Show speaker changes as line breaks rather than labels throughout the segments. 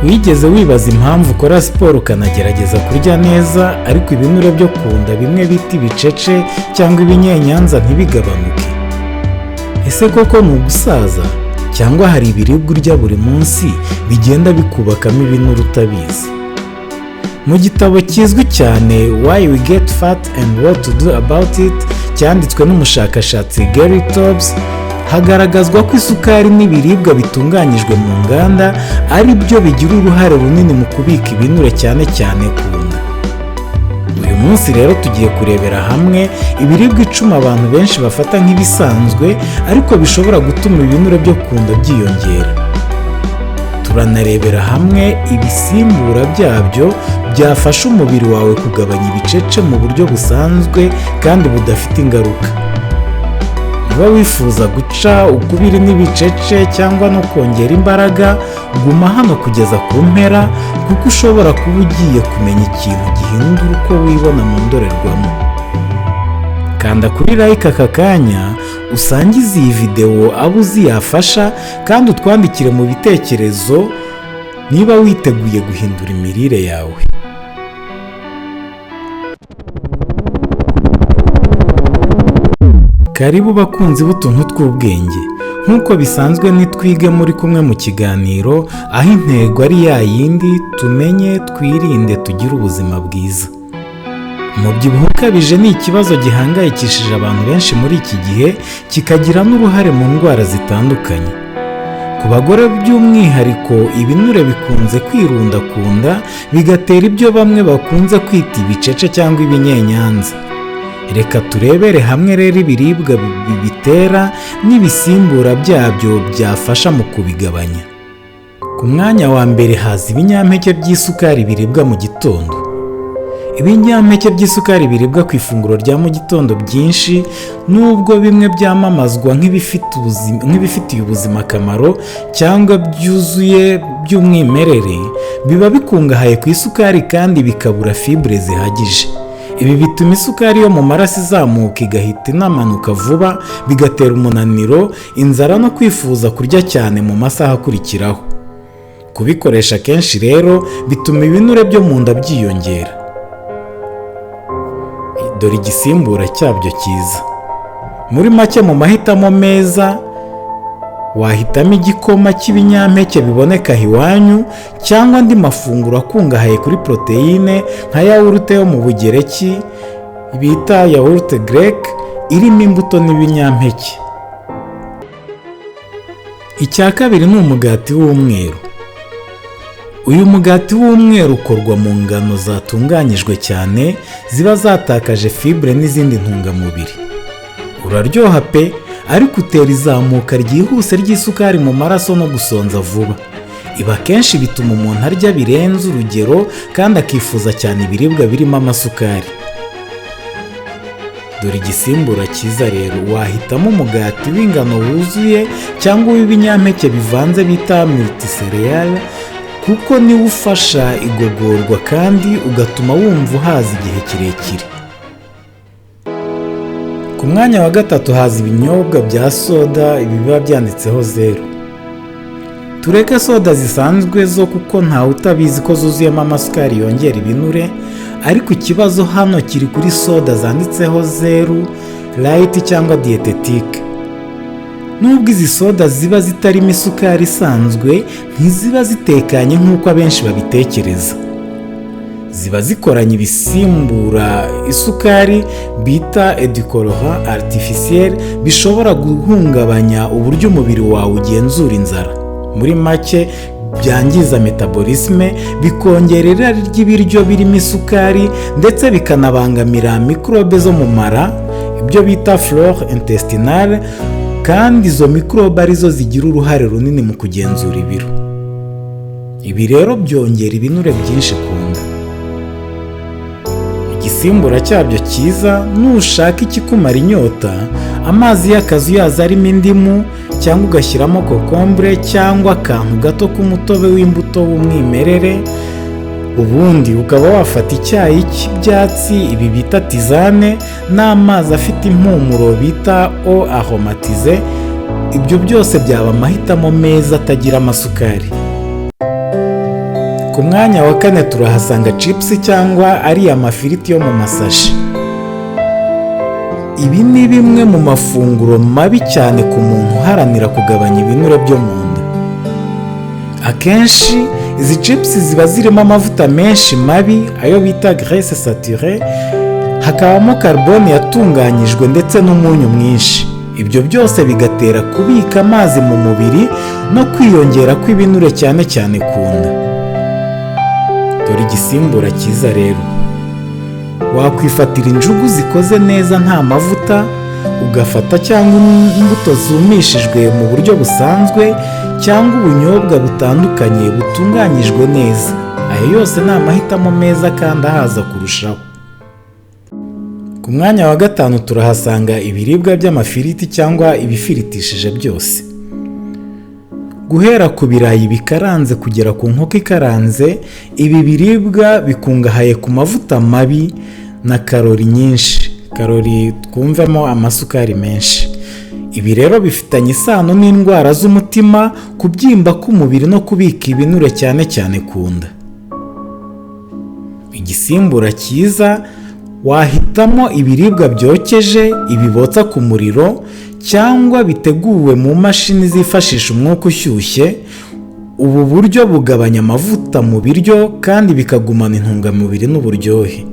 Wigeze wibaza impamvu ukora siporo ukanagerageza kurya neza, ariko ibinure byo ku nda, bimwe bita ibicece cyangwa ibinyenyanza, ntibigabanuke? Ese koko ni ugusaza, cyangwa hari ibiribwa urya buri munsi bigenda bikubakamo ibinure utabizi? Mu gitabo kizwi cyane "Why We Get Fat and What to Do About It", cyanditswe n'umushakashatsi Gary Taubes, hagaragazwa ko isukari n'ibiribwa bitunganyijwe mu nganda ari byo bigira uruhare runini mu kubika ibinure, cyane cyane ku nda. Uyu munsi rero tugiye kurebera hamwe ibiribwa 10 abantu benshi bafata nk'ibisanzwe, ariko bishobora gutuma ibinure byo ku nda byiyongera. Turanarebera hamwe ibisimbura byabyo byafasha umubiri wawe kugabanya ibicece mu buryo busanzwe kandi budafite ingaruka. Niba wifuza guca ukubiri n'ibicece cyangwa no kongera imbaraga, guma hano kugeza ku mpera, kuko ushobora kuba ugiye kumenya ikintu gihindura uko wibona mu ndorerwamo. Kanda kuri like aka kanya, usangize iyi videwo abo uzi yafasha, kandi utwandikire mu bitekerezo niba witeguye guhindura imirire yawe. Karibu bakunzi b'utuntu tw'ubwenge. Nk'uko bisanzwe, nitwige muri kumwe mu kiganiro, aho intego ari ya yindi: tumenye, twirinde, tugire ubuzima bwiza. Umubyibuho ukabije ni ikibazo gihangayikishije abantu benshi muri iki gihe, kikagira n'uruhare mu ndwara zitandukanye. Ku bagore by'umwihariko, ibinure bikunze kwirunda ku nda, bigatera ibyo bamwe bakunze kwita ibicece cyangwa ibinyenyanza. Reka turebere hamwe rero ibiribwa bibitera n'ibisimbura byabyo byafasha mu kubigabanya. Ku mwanya wa mbere haza ibinyampeke by'isukari biribwa mu gitondo. Ibinyampeke by'isukari biribwa ku ifunguro rya mu gitondo byinshi, nubwo bimwe byamamazwa nk'ibifitiye ubuzima akamaro cyangwa byuzuye by'umwimerere, biba bikungahaye ku isukari kandi bikabura fibre zihagije. Ibi bituma isukari yo mu maraso izamuka igahita inamanuka vuba, bigatera umunaniro, inzara no kwifuza kurya cyane mu masaha akurikiraho. Kubikoresha kenshi rero bituma ibinure byo mu nda byiyongera. Dore igisimbura cyabyo cyiza. Muri make, mu mahitamo meza wahitamo igikoma cy'ibinyampeke biboneka aho iwanyu, cyangwa andi mafunguro akungahaye kuri poroteyine nka yawurute yo mu Bugereki bita yaourt grec, irimo imbuto n'ibinyampeke. Icya kabiri ni umugati w'umweru. Uyu mugati w'umweru ukorwa mu ngano zatunganyijwe cyane, ziba zatakaje fibre n'izindi ntungamubiri. Uraryoha pe, ariko utera izamuka ryihuse ry'isukari mu maraso no gusonza vuba. Ibi akenshi bituma umuntu arya birenze urugero kandi akifuza cyane ibiribwa birimo amasukari. Dore igisimbura cyiza rero: wahitamo umugati w'ingano wuzuye cyangwa uw'ibinyampeke bivanze bita multicéréales, kuko niwo ufasha igogorwa kandi ugatuma wumva uhaza igihe kirekire. Ku mwanya wa gatatu haza ibinyobwa bya soda, ibi biba byanditseho zero. Tureke soda zisanzwe zo, kuko ntawe utabizi ko zuzuyemo amasukari yongera ibinure, ariko ikibazo hano kiri kuri soda zanditseho zero, light cyangwa diététique. Nubwo izi soda ziba zitarimo isukari isanzwe, ntiziba zitekanye nk'uko abenshi babitekereza. Ziba zikoranye ibisimbura isukari bita édulcorants artificiels, bishobora guhungabanya uburyo umubiri wawe ugenzura inzara. Muri make, byangiza métabolisme, bikongera irari ry'ibiryo birimo isukari, ndetse bikanabangamira mikorobe zo mu mara, ibyo bita flore intestinale, kandi izo mikorobe arizo zigira uruhare runini mu kugenzura ibiro. Ibi rero byongera ibinure byinshi ku nda. Igisimbura cyabyo cyiza, nushaka ikikumara inyota, amazi y'akazuyazi arimo indimu, cyangwa ugashyiramo kokombure cyangwa akantu gato k'umutobe w'imbuto w'umwimerere. Ubundi ukaba wafata icyayi cy'ibyatsi, ibi bita tisane, n'amazi afite impumuro bita eau aromatisée. Ibyo byose byaba amahitamo meza atagira amasukari. Ku mwanya wa kane turahasanga chips cyangwa ariya mafiriti yo mu masashi. Ibi ni bimwe mu mafunguro mabi cyane ku muntu uharanira kugabanya ibinure byo mu nda. Akenshi izi chips ziba zirimo amavuta menshi mabi, ayo bita graisse saturée, hakabamo carbone yatunganyijwe ndetse n'umunyu mwinshi. Ibyo byose bigatera kubika amazi mu mubiri no kwiyongera kw'ibinure, cyane cyane ku nda. Dore igisimbura cyiza rero: wakwifatira injugu zikoze neza nta mavuta, ugafata cyangwa imbuto zumishijwe mu buryo busanzwe, cyangwa ubunyobwa butandukanye butunganyijwe neza. Ayo yose ni amahitamo meza kandi ahaza kurushaho. Ku mwanya wa gatanu turahasanga ibiribwa by'amafiriti cyangwa ibifiritishije byose. Guhera ku birayi bikaranze kugera ku nkoko ikaranze, ibi biribwa bikungahaye ku mavuta mabi na karori nyinshi. Karori twumvemo amasukari menshi. Ibi rero bifitanye isano n'indwara z'umutima, kubyimba k'umubiri no kubika ibinure, cyane cyane ku nda. Igisimbura cyiza, wahitamo ibiribwa byokeje, ibi botsa ku muriro cyangwa biteguwe mu mashini zifashisha umwuka ushyushye. Ubu buryo bugabanya amavuta mu biryo kandi bikagumana intungamubiri n'uburyohe.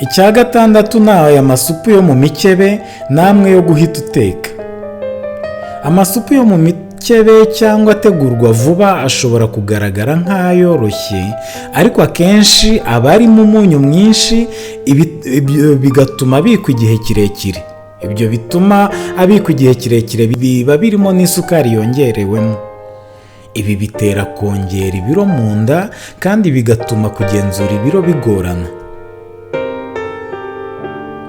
Icya gatandatu ni aya masupu yo mu mikebe n'amwe yo guhita uteka. Amasupu yo mu mikebe cyangwa ategurwa vuba ashobora kugaragara nk'ayoroshye, ariko akenshi aba arimo umunyu mwinshi, ibyo bigatuma abikwa igihe kirekire. Ibyo bituma abikwa igihe kirekire biba birimo n'isukari yongerewemo. Ibi bitera kongera ibiro mu nda kandi bigatuma kugenzura ibiro bigorana.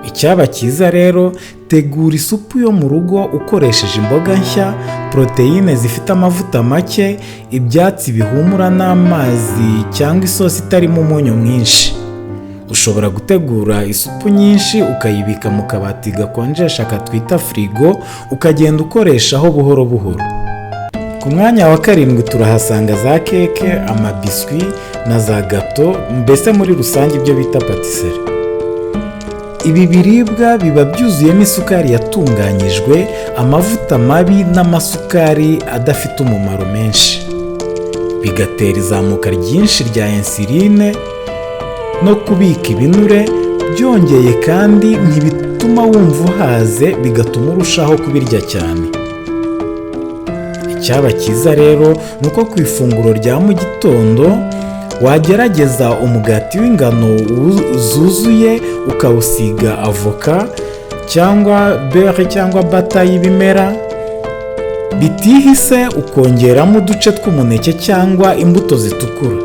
Icyaba cyiza rero, tegura isupu yo mu rugo ukoresheje imboga nshya, poroteyine zifite amavuta make, ibyatsi bihumura n'amazi cyangwa isosi itarimo umunyu mwinshi. Ushobora gutegura isupu nyinshi ukayibika mu kabati gakonjesha katwita firigo, ukagenda ukoreshaho buhoro buhoro. Ku mwanya wa karindwi turahasanga za keke, amabiswi na za gâteau, mbese muri rusange ibyo bita pâtisserie. Ibi biribwa biba byuzuyemo isukari yatunganyijwe, amavuta mabi n'amasukari adafite umumaro menshi, bigatera izamuka ryinshi rya insuline no kubika ibinure. Byongeye kandi, ntibituma wumva uhaze, bigatuma urushaho kubirya cyane. Icyaba cyiza rero ni uko ku ifunguro rya mu gitondo wagerageza umugati w'ingano zuzuye, ukawusiga avoka cyangwa beurre cyangwa butter y'ibimera bitihise, ukongeramo uduce tw'umuneke cyangwa imbuto zitukura.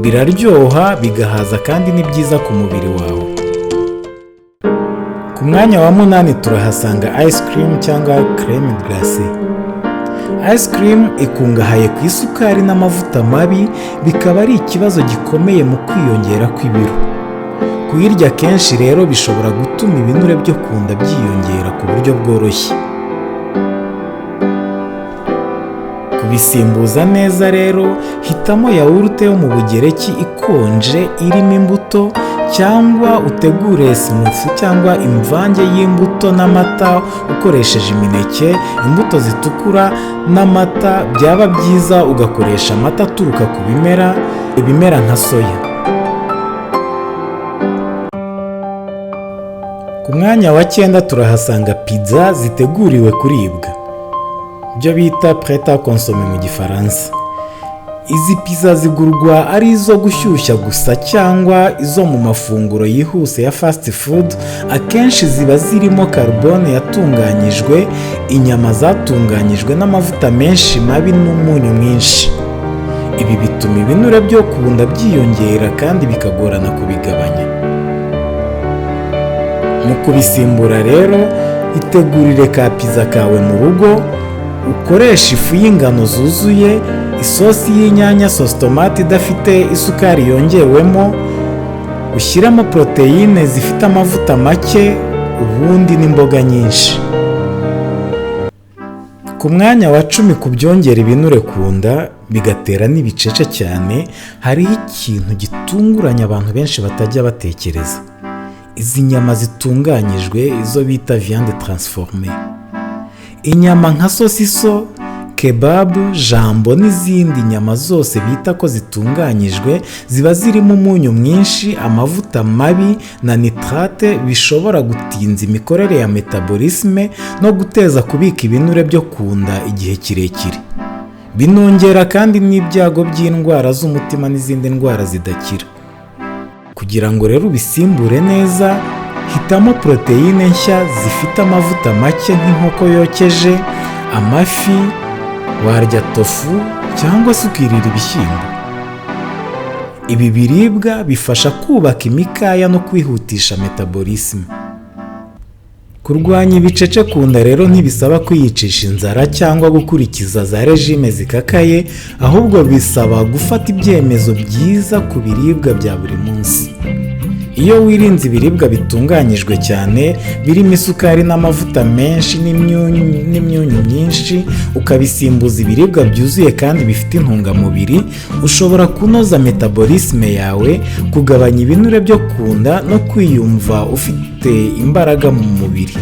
Biraryoha, bigahaza kandi ni byiza ku mubiri wawe. Ku mwanya wa munani turahasanga ice cream cyangwa crème glacée. Ice cream ikungahaye ku isukari n'amavuta mabi, bikaba ari ikibazo gikomeye mu kwiyongera kw'ibiro. Kuyirya kenshi rero bishobora gutuma ibinure byo ku nda byiyongera ku buryo bworoshye. Kubisimbuza neza rero, hitamo yawurute yo mu Bugereki ikonje irimo imbuto, cyangwa utegure smoothie cyangwa imvange y'imbuto n'amata ukoresheje imineke, imbuto zitukura n'amata. Byaba byiza ugakoresha amata aturuka ku bimera, ibimera nka soya. Ku mwanya wa cyenda turahasanga pizza ziteguriwe kuribwa, ibyo bita prêt à consommer mu Gifaransa. Izi pizza zigurwa ari izo gushyushya gusa cyangwa izo mu mafunguro yihuse ya fast food. Akenshi ziba zirimo carbone yatunganyijwe, inyama zatunganyijwe n'amavuta menshi mabi n'umunyu mwinshi. Ibi bituma ibinure byo ku nda byiyongera kandi bikagorana kubigabanya. Mu kubisimbura rero, itegurire ka pizza kawe mu rugo, ukoreshe ifu y'ingano zuzuye, isosi y'inyanya, sauce tomate idafite isukari yongewemo, ushyiremo poroteyine zifite amavuta make, ubundi n'imboga nyinshi. Ku mwanya wa 10 ku byongera ibinure ku nda bigatera n'ibicece cyane, hariho ikintu gitunguranye abantu benshi batajya batekereza: izi nyama zitunganyijwe, izo bita viande transformée. Inyama nka sosiso, kebabu, jambon n'izindi nyama zose bita ko zitunganyijwe ziba zirimo umunyu mwinshi, amavuta mabi na nitrate, bishobora gutinza imikorere ya métabolisme no guteza kubika ibinure byo ku nda igihe kirekire. Binongera kandi n'ibyago by'indwara z'umutima n'izindi ndwara zidakira. Kugira ngo rero ubisimbure neza, hitamo poroteyine nshya zifite amavuta make nk'inkoko yokeje, amafi, warya tofu cyangwa se ukirira ibishyimbo. Ibi biribwa bifasha kubaka imikaya no kwihutisha métabolisme. Kurwanya ibicece ku nda rero ntibisaba kwiyicisha inzara cyangwa gukurikiza za régime zikakaye, ahubwo bisaba gufata ibyemezo byiza ku biribwa bya buri munsi. Iyo wirinze ibiribwa bitunganyijwe cyane, birimo isukari n'amavuta menshi n'imyunyu myinshi, ukabisimbuza ibiribwa byuzuye kandi bifite intungamubiri, ushobora kunoza métabolisme yawe, kugabanya ibinure byo ku nda no kwiyumva ufite imbaraga mu mubiri.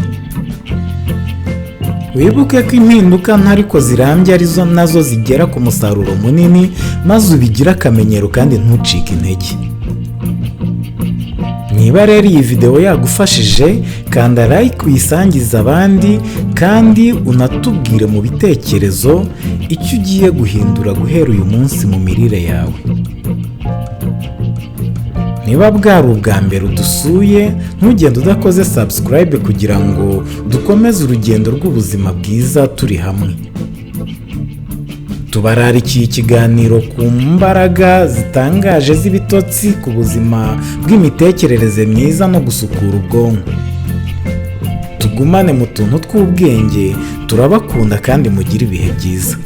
Wibuke ko impinduka nto ariko zirambye arizo nazo zigera ku musaruro munini, maze ubigire akamenyero kandi ntucike intege. Niba rero iyi videwo yagufashije, kanda like, uyisangize abandi, kandi unatubwire mu bitekerezo icyo ugiye guhindura guhera uyu munsi mu mirire yawe. Niba bwari ubwa mbere udusuye, ntugende udakoze subscribe kugira ngo dukomeze urugendo rw'ubuzima bwiza turi hamwe. Tubararikiye ikiganiro ku mbaraga zitangaje z'ibitotsi ku buzima bw'imitekerereze myiza no gusukura ubwonko. Tugumane mu tuntu tw'ubwenge. Turabakunda kandi mugire ibihe byiza.